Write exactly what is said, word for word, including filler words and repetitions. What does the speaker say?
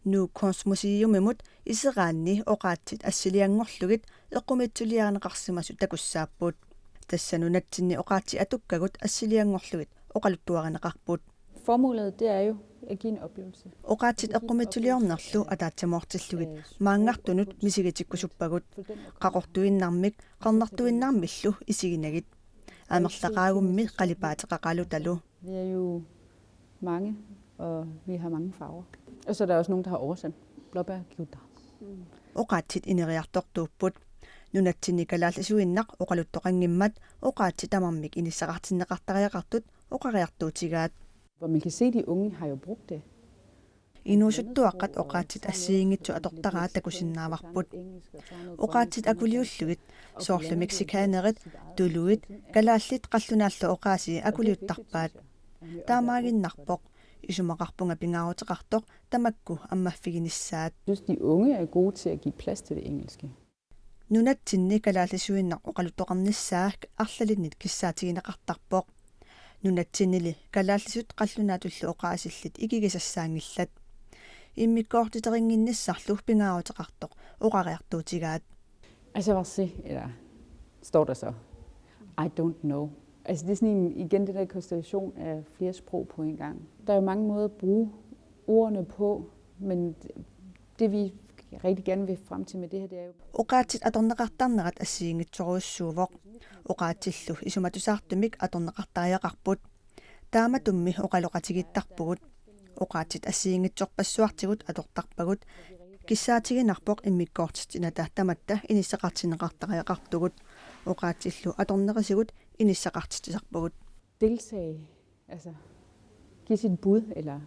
Nuuk Kunstmuseumimut iseraanni oqaatsit assilianngorlugit eqqumiitsuliarineqarsimasut takussaapput. Tassa nunatsinni oqaatsit atukkagut assilianngorlugit oqaluttuarineqarput. Formålet, det er jo at give en oplevelse. Oqaatsit eqqumiitsuliornerlu ataatsamoortillugit maanngartunut misigitikkusuppagut. Qaqortuinnarmik qernertuinnarmillu isiginagit. Amerlaqaagummi qalipaateqaqalutalu. Vi er jo mange, og vi har mange farver. Og så er der også nogen, der har oversat blåbær Gudar. Oqaatsit ineriartortuupput. Nunatsinni kalaallisuinnaq oqaluttoqanngimmat oqaatsit tamarmik inissaqartinneqartariaqartut oqariartuutigaat. Hvor man kan se, at de unge har jo brugt det. Inuusuttuaqqat oqaatsit assigiinngitsut atortaraat takusinnaavarput. Oqaatsit akuliullugit, soorlu mexicanerit, tuluit, kalaallit qallunaallu oqaasii akuliuttarpaat. Taamaaginnarpoq, isumaqarpunga pingaaruteqartoq tamakku ammaffiginissaat. Jeg synes, de unge er gode til at give plads til det engelske. Nunatsinni kalaallisuinnaq oqaluttoqarnissaa arlalinnit kissaatigineqartarpoq. Nunatsinnili kalaallisut qallunaatullu oqaasillit ikigisassaanngillat. Immikkoortiterinnginnissarlu pingaaruteqartoq oqariartuutigaat. Altså, jeg vil sige, eller står der så, I don't know. Altså, det er sådan en, igen det der konstellation af flere sprog på en gang. Der er jo mange måder at bruge ordene på, men det vi rigtig gerne vil frem til med det her, det er jo... Oqaatsit atorneqartarnerat assigiinngitsorujussuuvoq. Oqaatsillu isumatusaartumik atorneqartariaqarput. Taamatummi oqaloqatigiittarpugut. Oqaatsit assigiinngitsorpassuartigut atortarpagut. Kissaatiginarpoq immikkoortitsinata tamatta inissaqartinneqartariaqartugut. Oqaatsillu atornerisigut inissaqartitsisarpagut. Deltage, altså give sit bud, eller